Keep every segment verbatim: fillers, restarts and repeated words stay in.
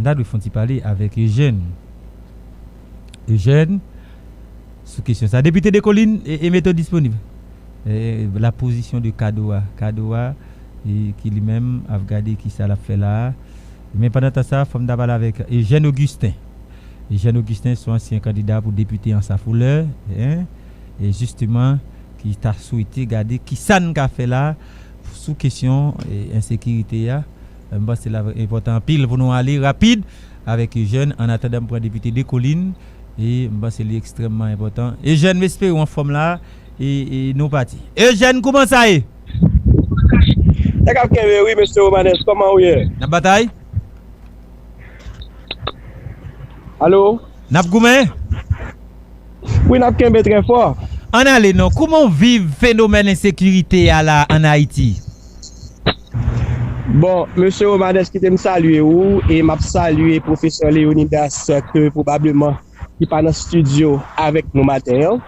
M ta dwe fè yon ti pale avèk Eugène. Eugène, sou kesyon sa. Depite Dekolin, e, e Metod disponib. E, la position de Kadoa. Kadoa, e, ki li menm ap gade ki sa l ap fè la a. Men pandan tan sa, fò m ta pale avèk Eugène Augustin. Eugène Augustin se yon ansyen kandida pou depite Ansafolè, en, e jisteman, ki ta swete gade ki sa n ka fè la sou kesyon, e, ensekirite a. M panse l ap enpòtan anpil pou nou ale rapid avèk Eugène. Annatandan, m pran depite Dekolin, e m panse li ekstrèmman enpòtan. Eugène, m espere w anfòm la, e, e nou pati. Eugène, kòman sa ye? Nèg ap kenbe wi, mesye Romanes, kòman w ye? N ap batay? Alo? N ap goumen? Wi, n ap kenbe trè fò. Ann ale non, kòman w viv fenomèn ensekirite a la ann Ayiti? Bon, mesye Romanes, kite m salye ou e m ap salye pwofesè Leonidas ke pwobableman ki pa nan estidyo avèk nou maten an.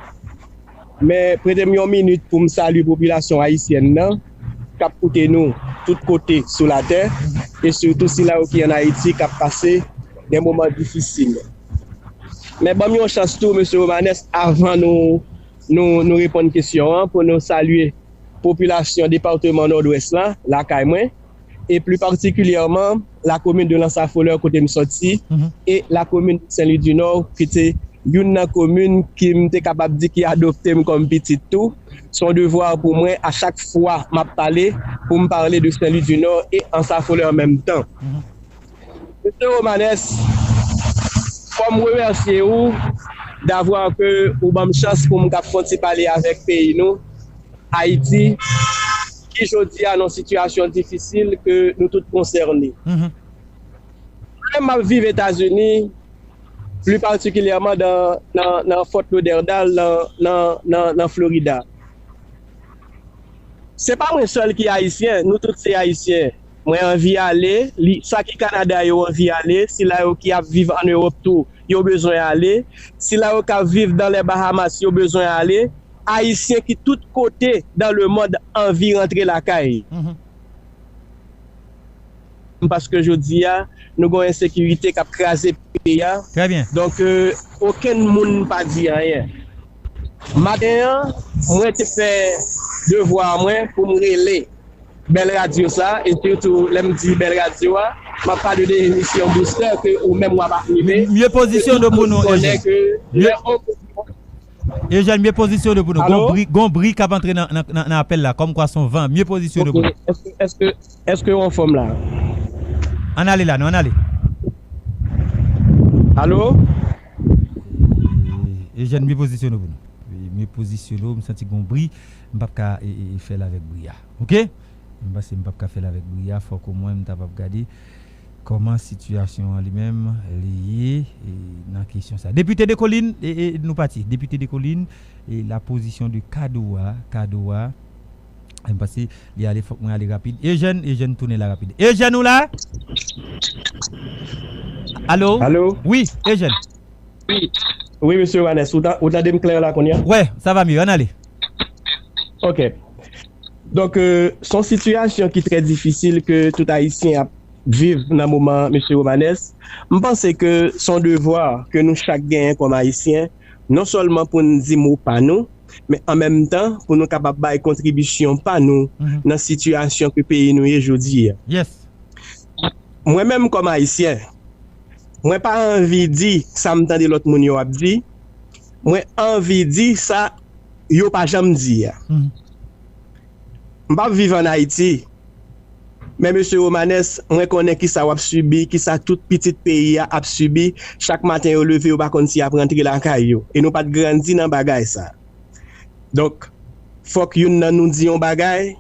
Men prete m yon minit pou m salye popilasyon ayisyèn nan k ap koute nou tout kote sou latè, e sitou sila yo ki ann Ayiti k ap pase de moman difisil. Men ban m yon chans tou, mesye Romanes, avan nou, nou, nou reponn kesyon an, pou nou salye popilasyon depatman Nòdwès la, lakay mwen, e pli patikilyèman, lakomin de Lansafolè kote m sòti, e lakomin de Sen Lwi di Nò, ki te youn nan komin ki m te kapab di ki adopte m kòm pitit tou. Se yon devwa pou mwen, a chak fwa m ap pale, pou m pale de Sen Lwi di Nò e Ansafolè an menm tan. Mesye Romanes, fò m remèsye ou davwa ke ou ban m chans pou m kab fè yon ti pale avèk peyi nou, Ayiti, ki jodi a nan sitiyasyon difisil ke nou tout konsène. Mwen menm, m ap viv Etazini, pli patikilyèman nan, nan, nan Fort Lauderdale, nan, nan, nan, nan Florida. Se pa mwen sèl ki ayisyen, nou tout se ayisyen. Mwen anvi ale, li, sa ki Kanada yo anvi ale, sila yo ki ap viv ann Ewòp tou, yo bezwen ale, sila yo k ap viv dans les Bahamas, yo bezwen ale, ayisyen ki tout kote dans le monde anvi rantre lakay. Paske jodi a, nou gen yon ensekirite k ap kraze peyi a. Trè byen. Donk, euh, okenn moun pa di anyen. Maten an, mwen te fè devwa mwen pou m rele bèl radyo sa, e sitou lè m di bèl radyo a, m ap pale de emisyon Booster ke ou menm w ap anime. Mye pozisyone w pou nou, Eugène. Mye, Eugène, mye pozisyone w pou nou. Gon bri, gon bri k ap antre nan, nan, nan, nan apèl la, kòmkwa se yon van. Mye pozisyone w pou nou. Èske, èske, èske w anfòm la? Ann ale la, non, ann ale. Alo? Eugène, mye pozisyone w pou nou. Mye pozisyone w, m santi gon bri, m p ap ka, e, e, fè l avèk bri a. Oke? M panse m p ap ka fè l avèk bri a, fòk omwen m ta p ap gade kòman sitiyasyon an li menm li ye, e, nan kesyon sa. Depite Dekolin, e, e, nou pati. Depite Dekolin, e, la position de Kadoa, Kadoa, m panse li ale, fòk mwen ale rapid. Eugène, Eugène tounen la rapid. Eugène, ou la? Alo? Alo? Wi, Eugène. Wi, mesye Romanes, ou ta-, ou tande m klè la kounye a? Wè, sa va mye, ann ale. Ok. Donk, euh, se yon sitiyasyon ki trè difisil ke tout Ayisyen ap viv nan moman an, mesye Romanes. M panse ke se yon devwa ke nou chak genyen kòm Ayisyen, non sèlman pou n di mo pa nou, men an menm tan pou nou kapab bay kontribisyon pa nou nan sitiyasyon ke peyi nou ye jodi a. Mwen menm kòm Ayisyen, mwen pa anvi di sa m tande lòt moun yo ap di, mwen anvi di sa yo pa janm di a. M p ap viv ann Ayiti, men mesye Romanes, mwen konnen kisa w ap sibi, kisa tout pitit peyi a ap sibi. Chak maten yo leve, yo pa konn si y ap rantre lakay yo. E nou pa t grandi nan bagay sa. Donk, fòk youn nan nou di yon bagay,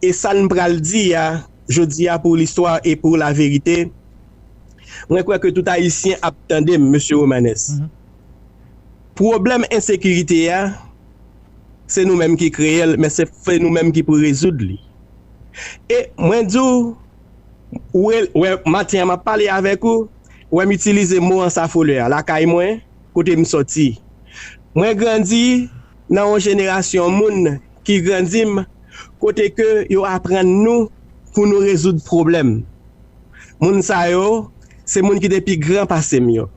e sa n pral di a, jodi a, pour l'histoire et pour la vérité, mwen kwè ke tout Ayisyen ap tande m, mesye Romanes. Pwoblèm ensekirite a, se nou menm ki kreye l, men se, se nou menm ki pou rezoud li. E mwen di w, ou wè, wè, maten an m ap pale avèk ou, wè m itilize mo Ansafolè a, lakay mwen, kote m sòti. Mwen grandi nan yon jenerasyon moun ki grandi m, kote ke yo aprann nou pou nou rezoud pwoblèm. Moun sa yo, se moun ki te pi gran pase m yo.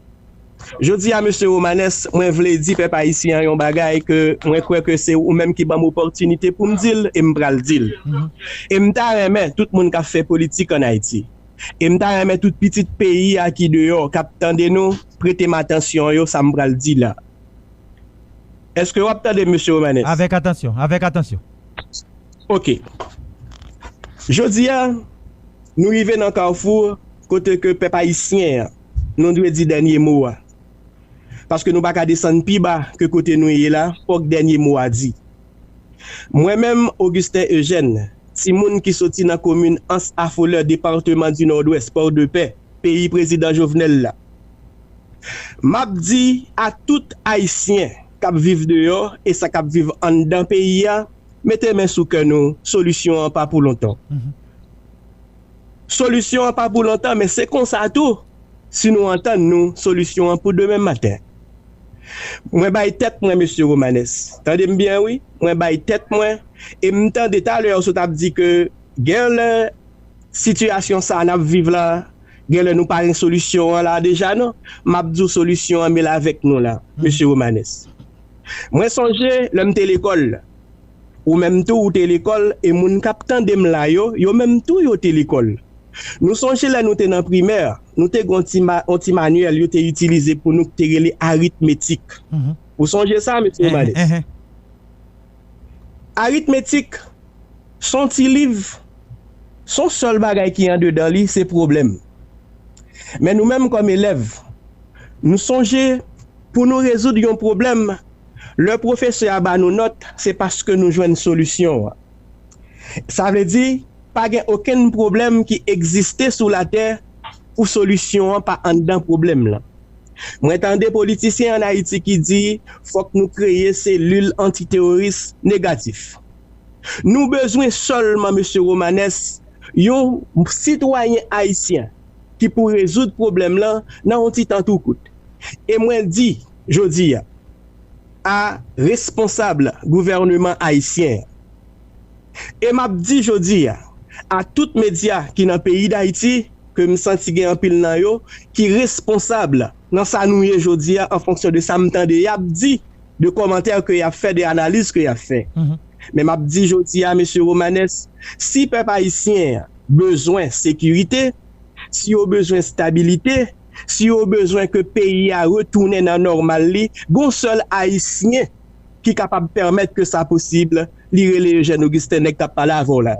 Jodi a, mesye Romanes, mwen vle di pèp ayisyen an yon bagay ke mwen kwè ke se ou menm ki ban m opòtinite pou m di l, e m pral di l. E m ta renmen tout moun k ap fè politik ann Ayiti, e m ta renmen tout pitit peyi a ki deyò, k ap tande nou, prete m atansyon yo, sa m pral di la. Èske w ap tande m, mesye Romanes? Avèk atansyon, avèk atansyon. Ok. Jodi a, nou rive nan kafou kote ke pèp ayisyen an, nou dwe di dènye mo a. Paske nou pa ka desann pi ba ke kote nou ye la, fòk dènye mo a di. Mwen menm, Augustin Eugène, timoun ki soti nan komin Anse à Foleur, depatman di Nòdwès, Pòdepè, peyi prezidan Jovenel la, m ap di a tout ayisyen k ap viv deyò e sa k ap viv anndan peyi a, mete men sou kè nou, solisyon an pa pou lontan. Solisyon an pa pou lontan, men se konsa tou, si nou antann nou, solisyon an pou demen maten. Mwen bay tèt mwen, mesye Romanes. Tande m byen, wi. Mwen bay tèt mwen. E m tande talè w sot ap di ke genlè sitiyasyon sa a n ap viv la, genlè nou pa gen solisyon an la deja, non. M ap di w solisyon an, men l avèk nou la, mesye Romanes. Mwen sonje lè m te lekòl, ou menm tou ou te lekòl, e moun k ap tande m la yo, yo menm tou yo te lekòl. Nou sonje lè nou te nan primè, nou te gen yon ti ma- yon ti manyèl yo te itilize pou nou ki te rele aritmetik. Ou sonje sa, mesye Romanes? Aritmetik, se yon ti liv, se yon sèl bagay ki andedan li, se pwoblèm. Men nou menm kòm elèv, nou sonje pou nou rezoud yon pwoblèm, lè pwofesè a ba nou nòt, se paske nou jwenn solisyon an. Sa vle di, pa gen okenn pwoblèm ki egziste sou latè pou solisyon an pa anndan pwoblèm lan. Mwen tande politisyen ann Ayiti ki di fòk nou kreye selil antiteworis negatif. Nou bezwen sèlman, mesye Romanes, yon sitwayen ayisyen ki pou rezoud pwoblèm lan nan yon ti tan tou kout. E mwen di, jodi a, a responsab gouvènman ayisyen an, e m ap di jodi a, a tout medya ki nan peyi Dayiti, ke m santi gen anpil nan yo ki responsab nan sa nou ye jodi a, an fonksyon de sa m tande y ap di, de kòmantè ke y ap fè, de analiz ke y ap fè. Men m ap di jodi a, mesye Romanes, si pèp ayisyen an bezwen sekirite, si yo bezwen estabilite, si yo bezwen ke peyi a retounen nan nòmal li, gon sèl ayisyen ki kapab pèmèt ke sa posib, li rele Eugène Augustin, nèg k ap pale avè w la.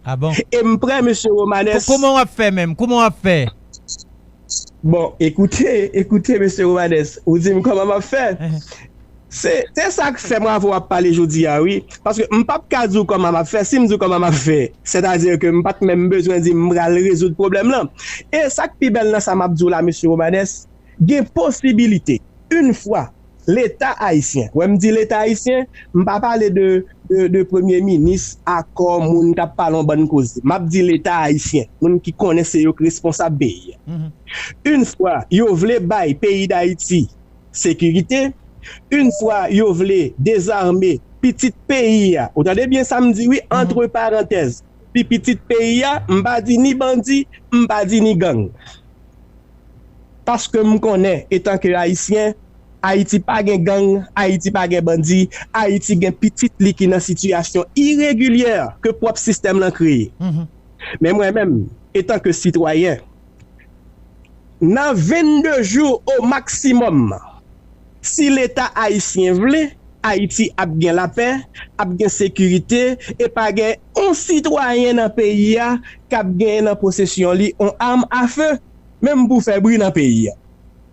Ah bon? E m prè, mesye Romanes. Kòman w ap fè menm? Kòman w ap fè? Bon, ekoute, ekoute, mesye Romanes, ou di m kòman m ap fè? Se, se sa k fè m avè w ap pale jodi a, wi. Paske m p ap ka di w kòman m ap fè. Si m di w kòman m ap fè, sètadi ke m pa t menm bezwen di m pral rezoud pwoblèm lan. E sa k pi bèl nan sa m ap di w la, mesye Romanes, gen posibilite, yon fwa Leta ayisyen, wè m di Leta ayisyen, m pa pale de, de, de premye minis, akò, moun k ap pale yon bann koze. M ap di Leta ayisyen, moun ki konnen se yo k responsab peyi a. Yon fwa yo vle bay peyi Dayiti sekirite, yon fwa yo vle dezame pitit peyi a, ou tande byen sa m di wi, antre parantèz, pi pitit peyi a, m pa di ni bandi, m pa di ni gang. Paske m konnen, etanke Ayisyen, Ayiti pa gen gang, Ayiti pa gen bandi, Ayiti gen pitit li ki nan sitiyasyon iregilyè ke pwòp sistèm lan kreye. Men mwen menm, etanke sitwayen, nan vennde jou o maksimòm, si Leta ayisyen vle, Ayiti ap gen lapè, ap gen sekirite, e pa gen yon sitwayen nan peyi a k ap gen nan posesyon li yon am afe, menm pou fè bri nan peyi a.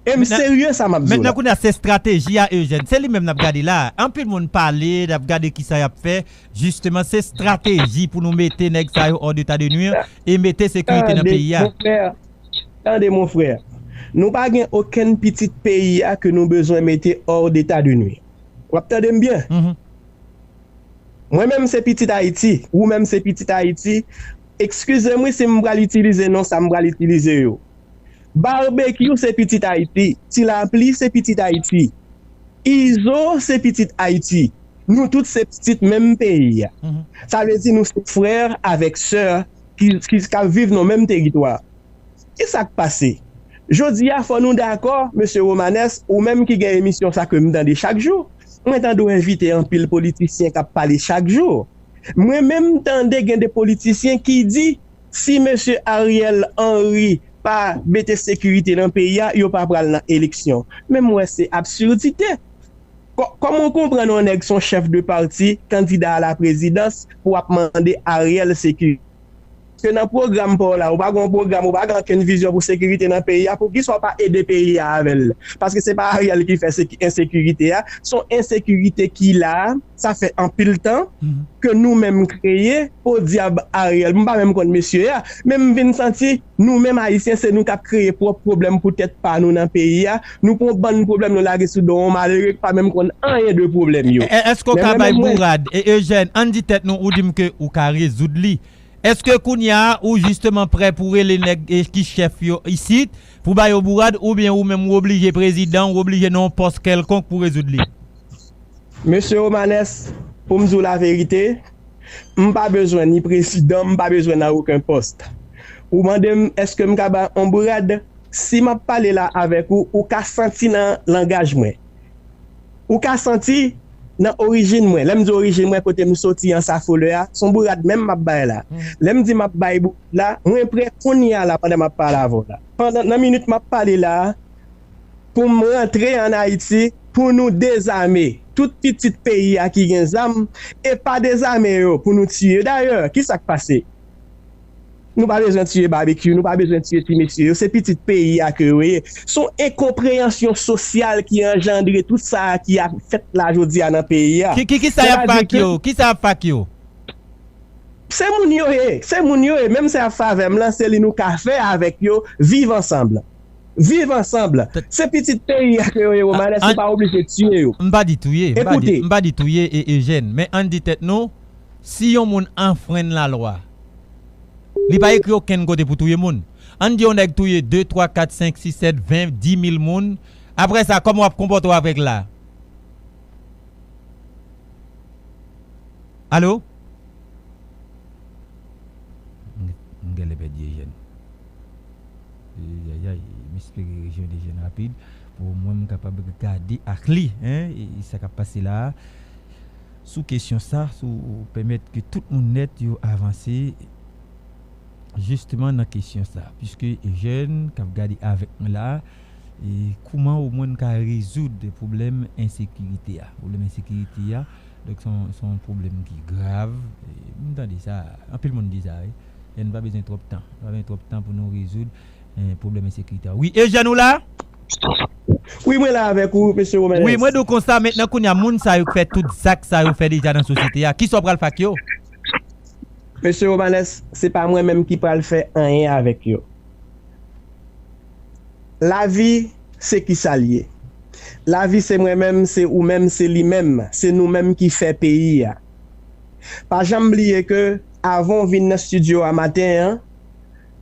E m serye sa m ap di w la. Mentnan, kounye a, se estrateji a, Eugène. Se li menm n ap gade la. Anpil moun pale, n ap gade kisa y ap fè. Jisteman, se estrateji pou nou mete nèg sa yo hors d'état de nuire e mete sekirite nan peyi a. Tande, mon frè. Tande, mon frè. Nou pa gen okenn pitit peyi a ke nou bezwen mete hors d'état de nuire. W ap tande m byen? Mwen menm se pitit Ayiti, ou menm se pitit Ayiti. Eskize m wi si m pral itilize non sa m pral itilize yo. Babekyou se pitit Ayiti, Ti Lapli se pitit Ayiti, Izo se pitit Ayiti. Nou tout se pitit menm peyi a. Sa vle di nou se frè avèk sè ki, ki, k ap viv nan menm teritwa. Kisa k pase? Jodi a, fò nou dakò, mesye Romanes, ou menm ki gen emisyon sa ke m tande chak jou, mwen tande w envite anpil politisyen k ap pale chak jou. Mwen menm, m tande gen de politisyen ki di, si mesye Ariel Henry pa mete sekirite nan peyi a, yo pa pral nan eleksyon. Men m wè se absurdite. Kò-, kòman w konprann yon nèg se yon chèf de pati, kandida a la prezidans, pou w ap mande Ariel sekirite? Paske nan pwogram pa w la, ou pa gen yon pwogram, ou pa gen okenn vizyon pou sekirite nan peyi a, poukisa w pa ede peyi a avè l? Paske se pa Ariel ki fè seki-, ensekirite a, se yon ensekirite ki la, sa fè anpil tan ke nou menm kreye, podyab Ariel, m pa menm konn mesye a, men m vin santi nou menm Ayisyen, se nou k ap kreye pwòp pwoblèm pou tèt pa nou nan peyi a, nou pran yon bann pwoblèm nou lage sou do yon malere ki pa menm konn anyen de pwoblèm yo. Èske w ka bay bourad, e, Eugène, ann di tèt nou, ou di m ke ou ka rezoud li. Èske kounye a ou jisteman prè pou rele nèg, e, ki chèf yo isit, pou ba yo bourad, oubyen ou menm ou oblije prezidan, ou oblije nan yon pòs kèlkonk pou rezoud li? Mesye Romanes, pou m di w laverite, m pa bezwen ni prezidan, m pa bezwen nan okenn pòs. Ou mande m èske m ka bay yon bourad? Si m ap pale la avèk ou, ou ka santi nan langaj mwen. Ou ka santi nan orijin mwen. Lè m di orijin mwen, kote m soti an, sa folè a, se yon bourad menm m ap bay la. Lè m di m ap bay bourad la, mwen prè kounye a la pandan m ap pale avè w la. Pandan, nan minit m ap pale la, pou m rantre ann Ayiti, pou nou dezame tout pitit peyi a ki gen zam, e pa dezame yo pou nou tiye. Dayè, kisa k pase? Nou pa bezwen tiye Babekyou, nou pa bezwen tiye ti mesye yo, se pitit peyi a ke yo ye. Se yon enkonpreyansyon sosyal ki anjandre tout sa a ki ap fèt la jodi a nan peyi a. Ki, ki, kisa y ap fè ak yo? Kisa y ap fè ak yo? Se moun yo ye, se moun yo ye. Menm sa y ap fè avè m lan, se li nou ka fè avèk yo, viv ansanm. Viv ansanm. Se pitit peyi a ke yo ye, Romanes, ou pa oblije tiye yo. M pa di touye, m pa di, m pa di touye, e, Eugène, men ann di tèt nou, si yon moun anfrenn lalwa, li pa ekri okenn kote pou touye moun. Ann di yon nèg touye de, twa, kat, senk, sis, sèt, ven, di mil moun, apre sa, kòman w ap konpòte w avèk la? Alo? M, m genlè pèdi Eugène. Ayayay, m espere rejwenn Eugène rapid pou mwen m kapab gade ak li, en, e, e sa k ap pase la a. Sou kesyon sa, sou pèmèt ke tout moun nèt yo avanse jisteman nan kesyon sa, piske Eugène k ap gade avèk mwen la a, e kouman omwen n ka rezoud pwoblèm ensekirite a. Pwoblèm ensekirite a, donk, se yon, se yon pwoblèm ki grav. E, m tande sa, anpil moun di sa, wi. E n pa bezwen twòp tan. Pa bezwen twòp tan pou nou rezoud, eh, pwoblèm ensekirite a. Wi, Eugène, ou la? Wi, mwen la avèk ou, mesye Romanes. Wi, mwen di w konsa, mentnan kounye a, moun sa yo k fè tout zak sa yo fè deja nan sosyete a, kisa w pral fè ak yo? Mesye Romanes, se pa mwen menm ki pral fè anyen avèk yo. Lavi, se kisa l ye? Lavi, se mwen menm, se ou menm, se li menm, se nou menm ki fè peyi a. Pa janm bliye ke avan w vin nan estidyo a maten an,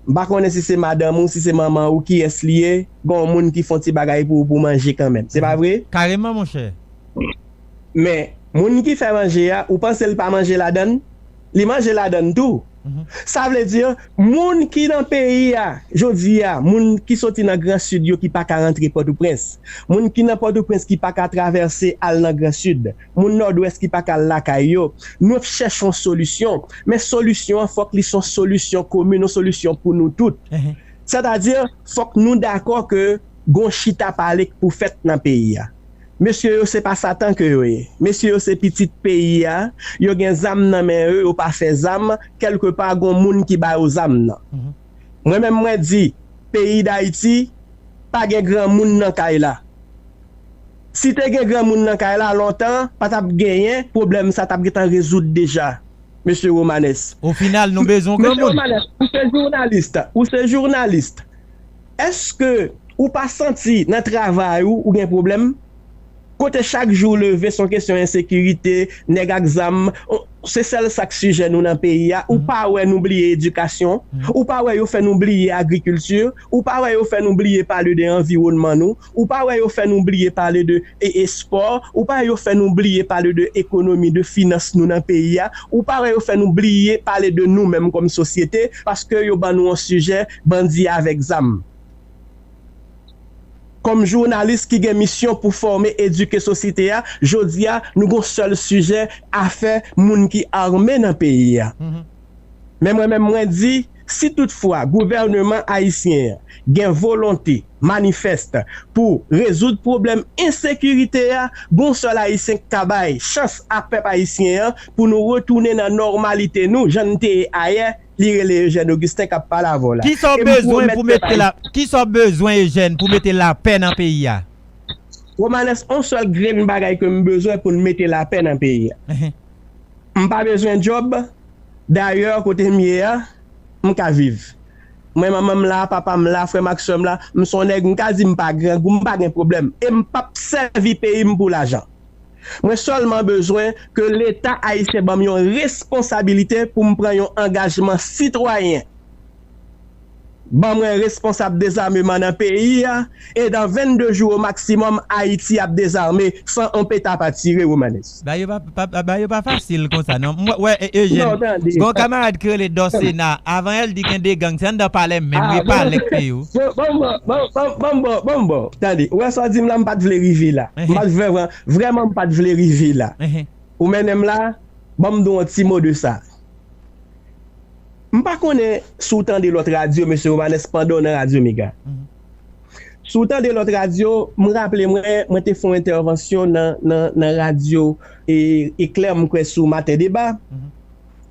m pa konnen si se madanm ou, si se manman ou, kiyès li ye, gen yon moun ki fè yon ti bagay pou ou pou w manje kanmenm. Se pa vre? Kareman, monchè. Men, moun ki fè manje a, ou panse l pa manje ladann? Li manje ladann tou. Sa vle di, moun ki nan peyi a, jodi a, moun ki soti nan Gran Sid yo ki pa ka rantre Pòtoprens, moun ki nan Pòtoprens ki pa ka travèse al nan Gran Sid, moun Nòdwès ki pa ka al lakay yo, nou ap chèche yon solisyon. Men solisyon an, fòk li se yon solisyon komin, yon solisyon pou nou tout. Sètadi, fòk nou dakò ke gon chita pale k pou fèt nan peyi a. Mesye yo se pa Satan ke yo ye. Mesye yo se pitit peyi a. Yo gen zam nan men yo, yo pa fè zam. Kèlkepa, gon moun ki ba yo zam nan. Mwen menm, mwen di, peyi Dayiti pa gen granmoun nan kay la. Si te gen granmoun nan kay la lontan, pa t ap genyen, pwoblèm sa t ap gentan rezoud deja, mesye Romanes. O final, nou bezwen yon granmoun. Mesye Romanes, ou se jounalis, ou se jounalis. Èske ou pa santi nan travay ou, ou gen pwoblèm? Kote chak jou ou leve, se yon kesyon ensekirite, nèg ak zam, se sèl sa k sijè nou nan peyi a. Ou pa wè nou bliye edikasyon, ou pa wè yo fè nou bliye agrikilti, ou pa wè yo fè nou bliye pale de anviwònman nou, ou pa wè yo fè nou bliye pale de e, espò, ou pa wè yo fè nou bliye pale de ekonomi, de finans nou nan peyi a, ou pa wè yo fè nou bliye pale de nou menm kòm sosyete, paske yo ban nou yon sijè bandi avèk zam. kòm jounalis ki gen misyon pou fòme, edike sosyete a, jodi a, nou gon sèl sijè, afè moun ki ame nan peyi a. Men mwen menm, mwen di, si toutfwa gouvèneman ayisyen an gen volonte manifès pou rezoud pwoblèm ensekirite a, gon sèl ayisyen k ka bay chans a pèp ayisyen an pou nou retounen nan nòmalite nou, jan n te ye ayè, li rele Eugène Augustin k ap pale avè w la. Kisa w bezwen pou mete la, kisa w bezwen, Eugène, pou mete lapè nan peyi a? Romanes, on sèl grenn bagay ke m bezwen pou n mete lapè nan peyi a. M pa bezwen djòb. Dayè, kote m ye a, m ka viv. Mwen, manman m la, papa m la, frè m ak sè m la, m se yon nèg, m ka di m pa grangou, m pa gen pwoblèm. E m p ap sèvi peyi m pou lajan. Mwen sèlman bezwen ke Leta ayisyen ban m yon responsabilite pou m pran yon angajman sitwayen. Ban mwen responsab dezameman nan peyi a, e dan vennde jou o maksimòm, Ayiti ap dezame san on peta pa tire, Romanes. Bagay yo pa, pa, bagay yo pa fasil konsa, non. M wè, wè, e, Eugène, gon kamarad ki rele Dòsena. Avanyè l di gen de gang, se anndan palè menm, wi, palè k peye yo. Bon, bon, bon, bon, bon, bon, bon, bon, bon. Tande, ou wè sa w di m la, m pa t vle rive la. M pa t vle, vrèman, m pa t vle rive la. Ou mennen m la, ban m di w yon ti mo de sa. M pa konnen si w tande lòt radyo, mesye Romanes, pandan w nan Radyo Mega. Si w tande lòt radyo, m raple mwen, mwen te fè yon entèvansyon nan, nan, nan radyo e, Eklè, m kwè sou Maten Deba,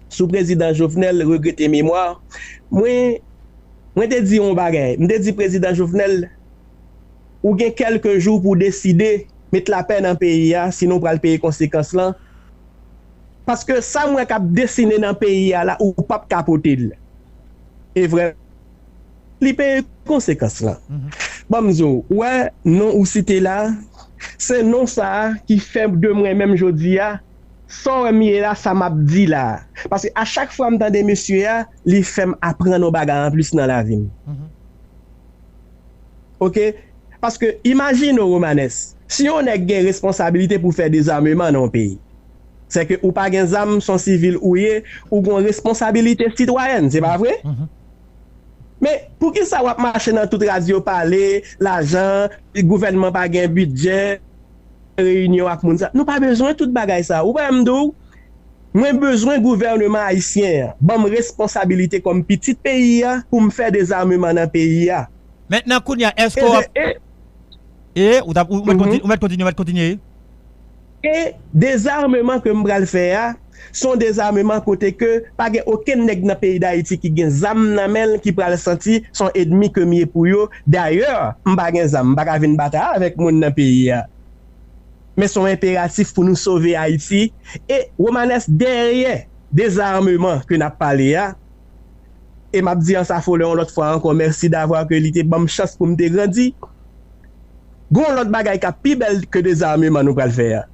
sou prezidan Jovenel, regrete memwa. Mwen, mwen te di yon bagay. M te di prezidan Jovenel, ou gen kèlke jou pou w deside met lapè nan peyi a, sinon w pral peye konsekans lan. Paske sa m wè k ap desine nan peyi a la, ou p ap ka pote l. E vrè, li peye konsekans lan. Ban m di w, ou wè non ou site la, se non sa a ki fè de mwen menm jodi a, sa w wè m ye la, sa m ap di la a. Paske a chak fwa m tande mesye a, li fè m aprann yon bagay anplis nan lavi m. Oke? Paske, imajine w, Romanes, si yon nèg gen responsabilite pou fè dezameman nan yon peyi, sèke ou pa gen zam, s on sivil ou ye, ou gen yon responsabilite sitwayèn, se pa vre? Men, poukisa w ap mache nan tout radyo pale, lajan, gouvènman pa gen bidjè, reyinyon ak moun sa? Nou pa bezwen tout bagay sa. Ou pa wè m di w, mwen bezwen gouvèneman ayisyen an ban m responsabilite kòm pitit peyi a pou m fè dezameman nan peyi a. Mentnan, kounye a, èske w ap... E, ou t ap, ou mèt kontinye, ou mèt kontinye, ou mèt kontinye. E dezameman ke m pral fè a, s on dezameman kote ke pa gen okenn nèg nan peyi Dayiti ki gen zam nan men l ki pral santi s on ènmi ke m ye pou yo. Dayè, m pa gen zam, m pa ka vin batay avèk moun nan peyi a. Men s on enperatif pou nou sove Ayiti. E Romanes, dèyè dezameman ke n ap pale a, e m ap di Ansa Folè yon lòt fwa ankò, mèsi davwa ke li te ban m chans pou m te grandi. Gon lòt bagay k ap pi bèl ke dezameman nou pral fè a.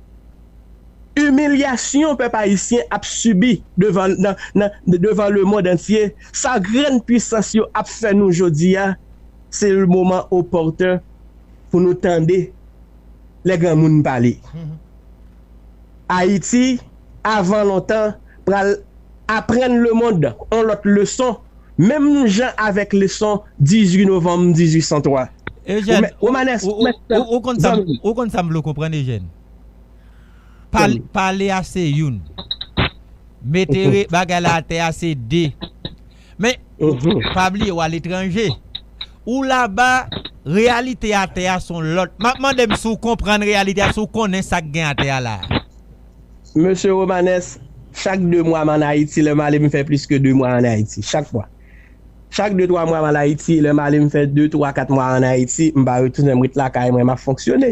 Imilyasyon pèp ayisyen ap sibi devan, nan, nan, devan lemonn antye, sa grenn pwisans yo ap fè nou jodi a, se le moman opòten pou nou tande lè granmoun pale. Ayiti, avan lontan, pral aprann lemonn on lòt leson, menm jan avèk leson dizuit novanm dizuit san twa. Eugène, ou, ou, ou, ou konn sa m, ou konn sa m vle w konprann, Eugène. Pale, pale a se youn. Mete re-, bagay la atè a se de. Men, pa bliye w aletranje. Ou laba, reyalite atè a s on lòt. M ap mande m si w konprann reyalite a, si w konnen sa k gen atè a la a. Mesye Romanes, chak de mwa m ann Ayiti, lè m ale, m fè plis ke de mwa ann Ayiti, chak mwa. Chak de, twa mwa m al Ayiti, lè m ale, m fè de, twa, kat mwa ann Ayiti, m pa retounen, m ret lakay mwen, m ap fonksyone.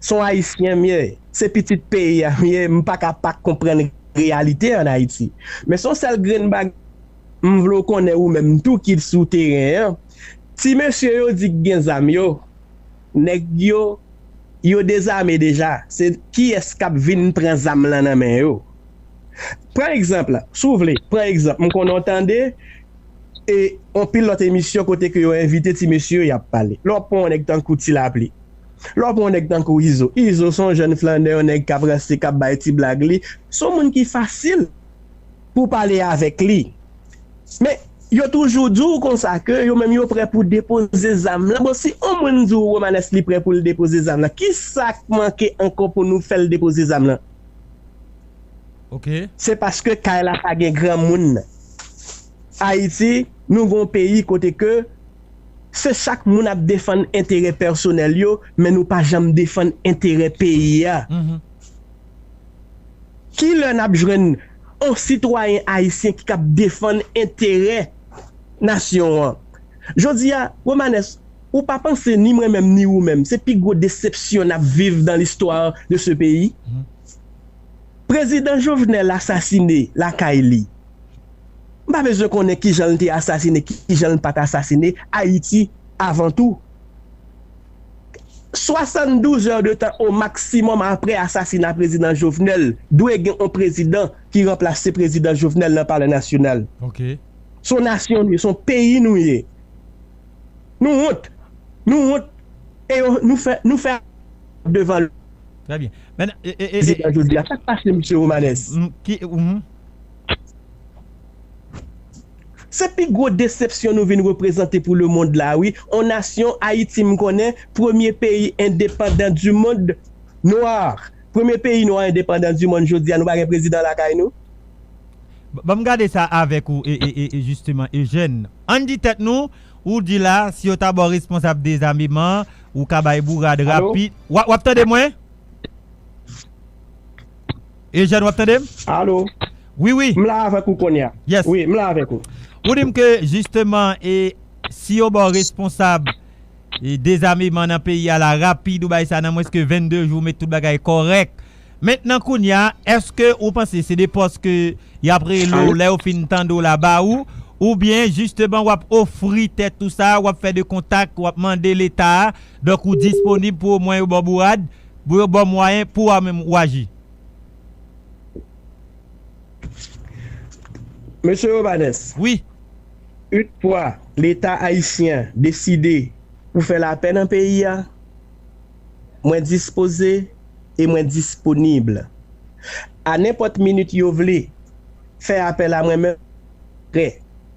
S on Ayisyen m ye, se pitit peyi a m ye, m pa ka pa konprann reyalite ann Ayiti. Men s on sèl grenn bagay m vle w konnen ou menm tou ki sou teren an. Ti mesye yo di k gen zam yo, nèg yo, yo dezame deja. Se kiyès k ap vin pran zam lan nan men yo? Pran egzanp, si w vle, pran egzanp, m konnen w tande, e, anpil lòt emisyon kote ke yo envite ti mesye yo, y ap pale. Lè w pran yon nèg tankou Ti Lapli, lè w pran yon nèg tankou Izo, Izo se yon jèn flannè, yon nèg k ap ranse, k ap bay ti blag li. Se yon moun ki fasil pou w pale avèk li. Men, Yo toujou di w konsa ke yo menm yo prè pou depoze zam lan. Bon, si yon moun di w Romanes li prè pou l depoze zam lan, kisa k manke ankò pou nou fè l depoze zam lan? Ok. Se paske kay la pa gen granmoun. Ayiti, nou gon peyi kote ke se chak moun ap defann enterè pèsonèl yo, men nou pa janm defann enterè peyi a. Mhm. Kilè n ap jwenn yon sitwayen ayisyen ki kab defann enterè nasyon an? Jodi a, Romanes, ou pa panse ni mwen menm ni ou menm, se pi gwo desepsyon n ap viv dans l'histoire de ce pays? Prezidan Jovenel asasine lakay li. M pa bezwen konnen kijan l te asasine, kijan l pa t asasine. Ayiti, avan tou. Swasanndouz è de tan o maksimòm apre asasina prezidan Jovenel, dwe gen yon prezidan ki ranplase prezidan Jovenel nan palè nasyonal. Ok. Se yon nasyon nou ye, se yon peyi nou ye. Nou wont. Nou wont. E yo, nou fè, nou fè devan Trè byen. Men, e, e, e, e, prezidan jodi a. Sa k pase, mesye Romanes? M, ki, mhm. Se pi gwo desepsyon nou vin reprezante pou lemonn la, wi. On nasyon, Ayiti, m konnen, premye peyi endepandan di mond, nwa. Premye peyi nwa endepandan di mond, jodi a, nou pa gen prezidan lakay nou. Ban m gade sa avèk ou, e, e, e, e jisteman, Eugène. Ann di tèt nou, ou di la, si yo ta ba w responsab dezameman, ou ka bay bourad rapid. W ap, w ap tande mwen? Eugène, w ap tande m? Alo? Wi, wi. M la avèk ou kounye a. Yes. Wi, m la avèk ou. Ou di m ke, jisteman, e si yo ba w responsab e dezameman nan peyi a la rapid, ou bay sa nan mwens ke vennde jou, met tout bagay kòrèk. Mentnan kounye a, èske ou panse se de pòs ke y ap rele w lè yo fin tande w la ba ou, oubyen jisteman w ap ofri tèt ou sa, w ap fè de kontak, w ap mande Leta a, donk ou disponib pou omwen yo ba w bourad, pou yo ba w mwayen pou w menm ou aji? Mesye Romanes, Wi. Yon fwa Leta ayisyen deside pou fè lapè nan peyi a, mwen dispoze e mwen disponib. A nenpòt minit yo vle fè apèl a mwen, mwen prè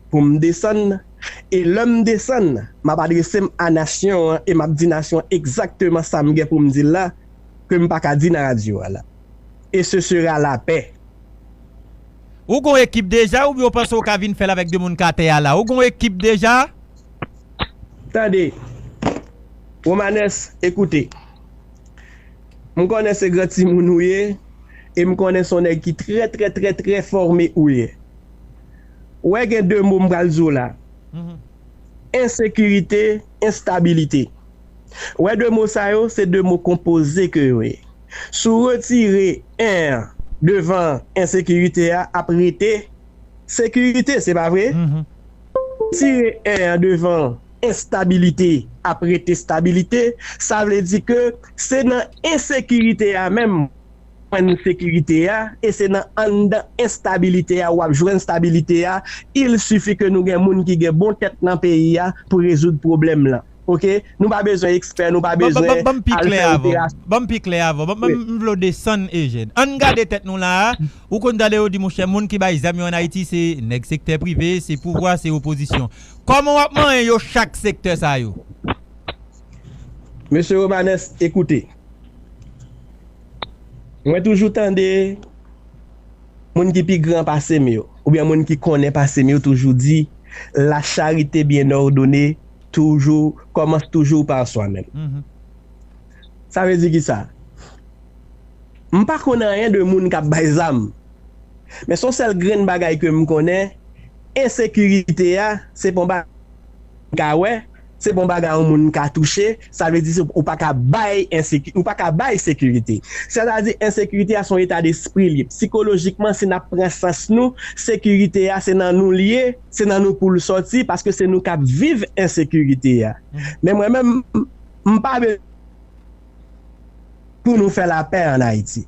pou m desann. E lè m desann, m ap adrese m a nasyon an e m ap di nasyon an egzakteman sa m gen pou m di l la, ke m pa ka di nan radyo a la. E ce sera la paix. Ou gon ekip deja oubyen ou panse ou ka vin fè l avèk de moun k atè a la? Ou gon ekip deja? Tande, Romanes, ekoute. M konnen se gran timoun ou ye, e m konnen se yon nèg ki trè, trè, trè, trè fòme ou ye. Ou wè gen de mo m pral di w la. Mhm. Ensekirite, enstabilite. Ou wè de mo sa yo, se de mo konpoze ke yo ye. Si w retire en an devan ensekirite a, ap rete sekirite, se pa vre? Mhm. Tire en an devan enstabilite, ap rete stabilite, sa vle di ke se nan ensekirite a menm jwenn sekirite a, e se nan anndan enstabilite a w ap jwenn stabilite a. Il suffit ke nou gen moun ki gen bon tèt nan peyi a pou rezoud pwoblèm lan. Oke? Nou pa bezwen ekspè, nou pa Ban, ban, bezwen ban, ban m pi al klè fè avè w. operasyon. Ban m pi klè avè w. Ban, ban, Wi. M vle w desann, Eugène. Ann gade tèt nou la a. Ou konn tande yo di, monchè, moun ki bay zam yo ann Ayiti, se nèg sektè prive, se pouvwa, se opozisyon. Kòman w ap manyen yo chak sektè sa yo? Mesye Romanes, ekoute. Mwen toujou tande moun ki pi gran pase m yo, oubyen moun ki konnen pase m yo toujou di, la charité bien ordonnée toujours, commence toujours par soi-même. Mhm. Sa vle di ki sa? M pa konn anyen de moun k ap bay zam. Men se yon sèl grenn bagay ke m konnen, ensekirite a, se pa yon bagay moun ka wè, se pa yon bagay yon moun ka touche, sa vle di se, ou pa ka bay enseki-, ou pa ka bay sekirite. Sètadi ensekirite a se yon eta despri li. Sikolojikman, si n ap pran sans nou, sekirite a se nan nou l ye, se nan nou pou l sòti, paske se nou k ap viv ensekirite a. Men mwen menm, m pa bezwen pou nou fè lapè ann Ayiti.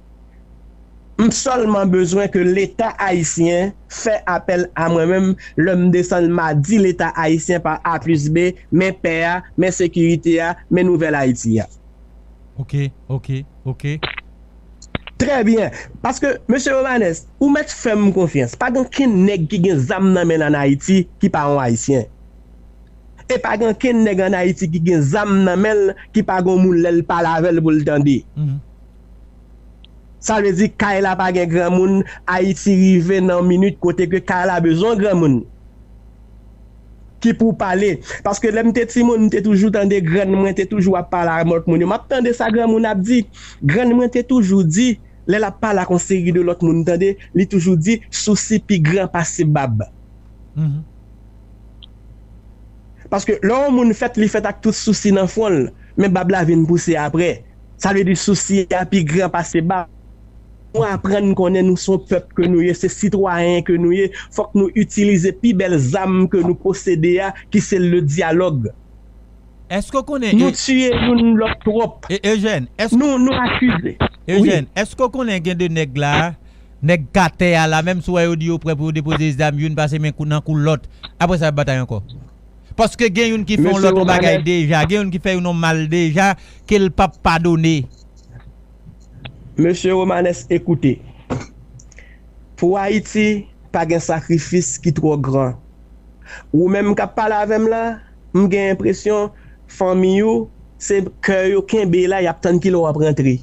M sèlman bezwen ke Leta ayisyen fè apèl a mwen menm lè m desann, m a di Leta ayisyen pa A plis B, men pè a, men sekirite a, men nouvèl Ayiti a. Oke, oke, oke. Trè byen. Paske, mesye Romanes, ou mèt fè m konfyans. Pa gen okenn nèg ki gen zam nan men l ann Ayiti ki pa yon Ayisyen. E pa gen okenn nèg ann Ayiti ki gen zam nan men l ki pa gen moun lè l pale avè l pou l tande. Sa vle di kay la pa gen granmoun, Ayiti rive nan minit kote ke kay la bezwen granmoun ki pou pale. Paske lè m te timoun, m te toujou tande grann mwen te toujou ap pale ak lòt moun yo. M ap tande sa granmoun ap di. Grann mwen te toujou di, lè l ap pale ak yon seri de lòt moun, tande, li toujou di, sousi pi gran pase bab. Paske lè yon moun fèt, li fèt ak tout sousi nan fwon l, men bab la vin pouse apre. Sa vle di sousi a pi gran pase bab. Nou aprann konnen nou se yon pèp ke nou ye, se sitwayen ke nou ye, fòk nou itilize pi bèl zam ke nou posede a, ki se le dyalòg. Èske w konnen Nou tiye youn lòt twòp. Eugène, èske Nou, nou akize. Eugène, èske w konnen gen de nèg la, nèg katè a la, menm si w wè yo di yo prè pou yo depoze zam, youn pase men kou nan kou lòt, apre sa y ap batay ankò? Paske gen youn ki fè yon lòt yon bagay deja, gen youn ki fè youn yon mal deja, ke l p ap padone. Mesye Romanes, ekoute. Pou Ayiti, pa gen sakrifis ki twò gran. Ou menm k ap pale avè m la, m gen enpresyon fanmi ou, se kè yo kenbe la, y ap tann kilè w ap rantre.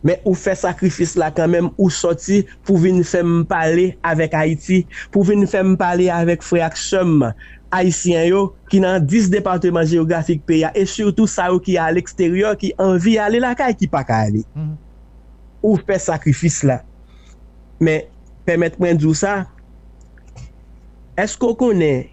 Men ou fè sakrifis la kanmenm, ou sòti pou vin fè m pale avèk Ayiti, pou vin fè m pale avèk frè ak sè m ayisyen yo ki nan dis depatman jewografik peyi a, e sitou sa yo ki aleksteryè, ki anvi ale lakay, ki pa ka ale. Ou fè sakrifis la. Men, pèmèt mwen di w sa, èske w konnen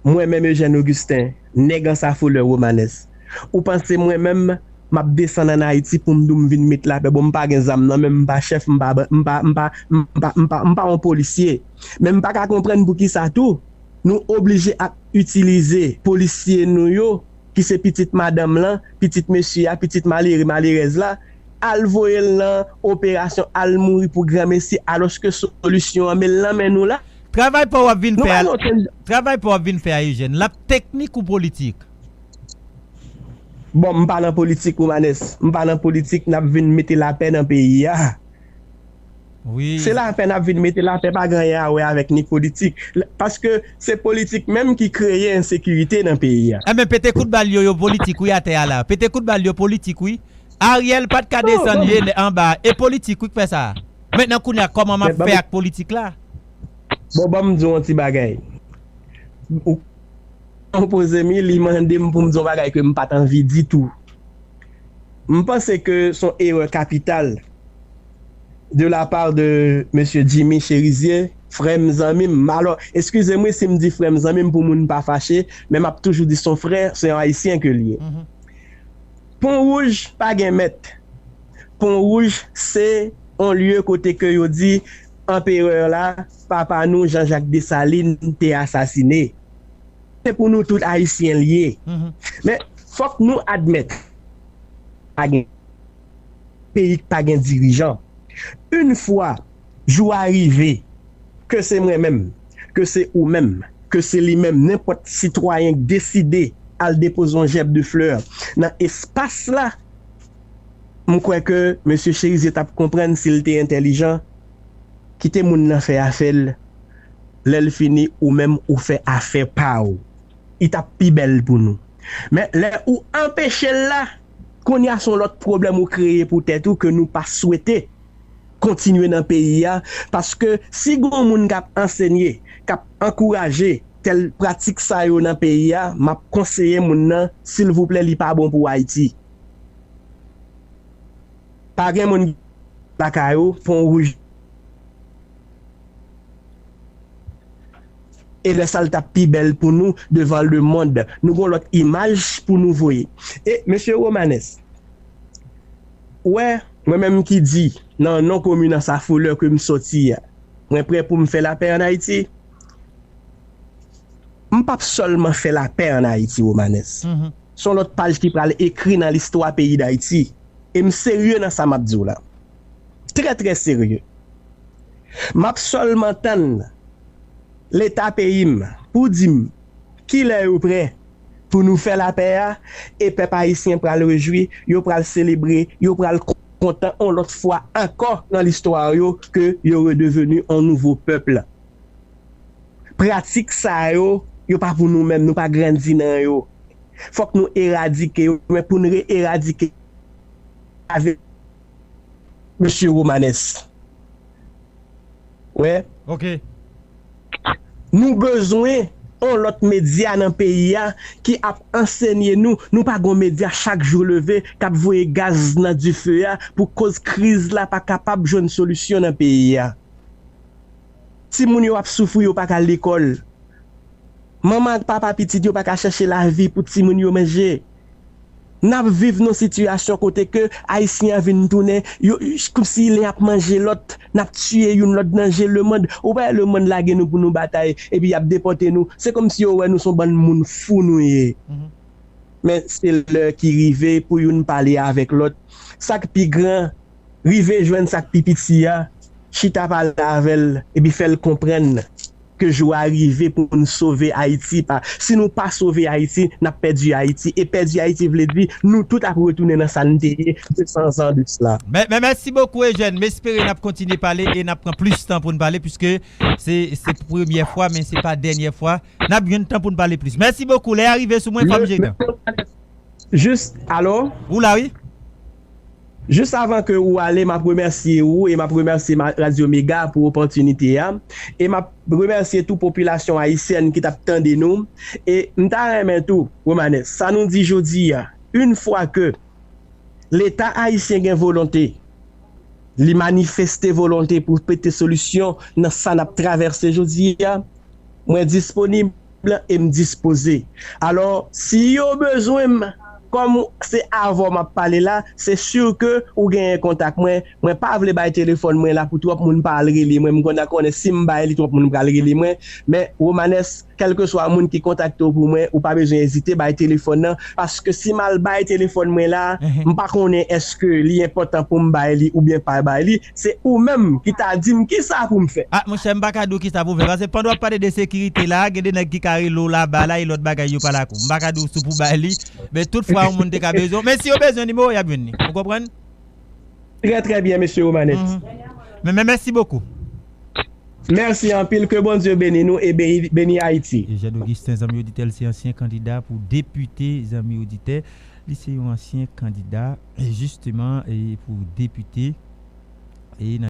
mwen menm Eugène Augustin, nèg Ansafolè Romanes, ou panse mwen menm m ap desann ann Ayiti pou m di w m vin met lapè? Bon, m pa gen zam nan men m, m pa chèf, m pa, m pa, m pa, m pa, m pa, m pa yon polisye. Men m pa ka konprann poukisa tou nou oblije ap itilize polisye nou yo ki se pitit madanm lan, pitit mesye a, pitit malere, malerèz la, al voye l nan operasyon, al mouri pou granmesi, alòske solisyon an, men l nan men nou la. Travay pa w ap vin fè a, travay pa w ap vin fè a Eugène, l ap teknik ou politik? Bon, m pa nan politik, Romanes. M pa nan politik, n ap vin mete lapè nan peyi a. Se lapè n ap vin mete lapè, pa gen anyen a wè avèk ni politik. Paske se politik menm ki kreye ensekirite nan peyi a. Enben, pete kout bal yo, yo politik wi atè a la. Pete kout bal yo politik wi. Ariel pa t ka desann je anba a. E politik wi k fè sa. Mentnan kounye a, kòman m ap fè ak politik la? Bon, ban m di w yon ti bagay. Ou konpoze m wi, li mande m pou m di yon bagay ke m pa t anvi ditou. M panse ke se yon erè kapital de la part de mesye Jimmy Chérizier, frè m, zanmi m. Alò, eskize m wi si m di frè m, zanmi m pou moun pa fache, men m ap toujou di se yon frè, se yon ayisyen ke l ye. Pon Wouj pa gen mèt. Pon Wouj se yon lye kote ke yo di anperè la, papa nou Jean Jacques Dessalines te asasine. Se pou nou tout ayisyen l ye. Men fòk nou admèt pa gen peyi k pa gen dirijan. Yon fwa jou a rive, ke se mwen menm, ke se ou menm, ke se li menm, nenpòt sitwayen k deside al depoze yon jèb de flè nan espas la, m kwè ke mesye Cherizier t ap konprann si l te entèlijan, kite moun nan fè afè l, lè l fini ou menm ou fè afè pa w. Li t ap pi bèl pou nou. Men lè ou anpeche l la, kounye a se yon lòt pwoblèm ou kreye pou tèt ou ke nou pa swete kontinye nan peyi a, paske si gen yon moun k ap ansenye, k ap ankouraje tèl pratik sa yo nan peyi a, m ap konseye moun nan, silvouplè, li pa bon pou Ayiti. Pa gen moun lakay ou, Pon Wouj. E lè sa l t ap pi bèl pou nou devan lemonn. Nou gen yon lòt imaj pou nou voye. E mesye Romanes, ou wè, mwen menm ki di nan non komin Ansafolè ke m sòti a, mwen prè pou m fè lapè ann Ayiti. M p ap sèlman fè lapè ann Ayiti, Romanes. Se yon lòt paj ki pral ekri nan listwa peyi Dayiti. E m serye nan sa m ap di w la. Trè, trè serye. M ap sèlman tann Leta peyi m pou di m kilè yo prè pou nou fè lapè a, e pèp ayisyen pral rejwi, yo pral selebre, yo pral kontan yon lòt fwa ankò nan listwa yo ke yo redeveni yon nouvo pèp. Pratik sa yo, yo pa pou nou menm, nou pa grandi nan yo. Fòk nou eradike yo, men pou n re-eradike avèk mesye Romanes. Wè. Ok. Nou bezwen yon lòt medya nan peyi a ki ap ansenye nou. Nou pa gon medya chak jou leve k ap voye gaz nan dife a pou koz kriz la pa kapab jwenn solisyon nan peyi a. Timoun yo ap soufri, yo pa ka al lekòl. Manman ak papa pitit yo pa ka chèche lavi pou timoun yo manje. N ap viv nan sitiyasyon kote ke Ayisyen an vin tounen yo, kòmsi len ap manje lòt, n ap tiye youn lòt nan je lemonn. Ou pa wè lemonn lage nou pou nou batay, epi y ap depòte nou. Se kòmsi yo wè nou se yon bann moun fou nou ye. Men se lè ki rive pou youn pale avèk lòt. Sa k pi gran, rive jwenn sa k pi piti a, chita pale avè l, epi fè l konprann ke jou a rive pou n sove Ayiti. Pa, si nou pa sove Ayiti, n ap pèdi Ayiti. E pèdi Ayiti vle di nou tout ap retounen nan sa n te ye de san zan de sila. Men, men mèsi bokou, Eugène. M espere n ap kontinye pale e n ap pran plis tan pou n pale, piske se, se premyè fwa, men se pa dènyè fwa. N ap jwenn tan pou n pale plis. Mèsi bokou. Lè a rive sou mwen, fò m jere tan. Jis, alo? Ou la, wi. Jis avan ke ou ale, m ap remèsye ou e m ap remèsye ma- Radyo Mega pou opòtinite a. E m ap remèsye tou popilasyon ayisyèn ki t ap tande nou. E m ta renmen tou, Romanes, sa nou di jodi a, yon fwa ke Leta ayisyen gen volonte, li manifeste volonte pou pete solisyon nan sa n ap travèse jodi a, mwen disponib e m dispoze. Alò, si yo bezwen m, kòm se avè w m ap pale la, se si ke ou genyen kontak mwen. Mwen pa vle bay telefòn mwen la pou twòp moun pa al rele mwen. M konn konnen si m bay li, twòp moun pral rele mwen. Men, Romanes, kèlkeswa moun ki kontakte w pou mwen, ou pa bezwen ezite bay telefòn nan, paske si m al bay telefòn mwen la, m pa konnen èske li enpòtan pou m bay li oubyen pa bay li. Se ou menm ki ta di m kisa pou m fè. Ah, monchè, m pa ka di w kisa pou w fè. Paske pandan w ap pale de sekirite la, gen de nèg ki ka rele w laba la e lòt bagay yo pa lakou. M pa ka di w si w pou bay li. Men tout fwa yon moun te ka bezwen w. Men si yo bezwen nimewo w, y ap jwenn li. Ou konprann? Trè, trè byen, mesye Romanes. Men, men mèsi bokou. Mèsi anpil, ke Bondye beni nou e beni, beni Ayiti. Eugène Augustin, zanmi oditè, l se ansyen kandida pou depite, zanmi oditè. Li se yon ansyen kandida, e jisteman, e pou depite. E nan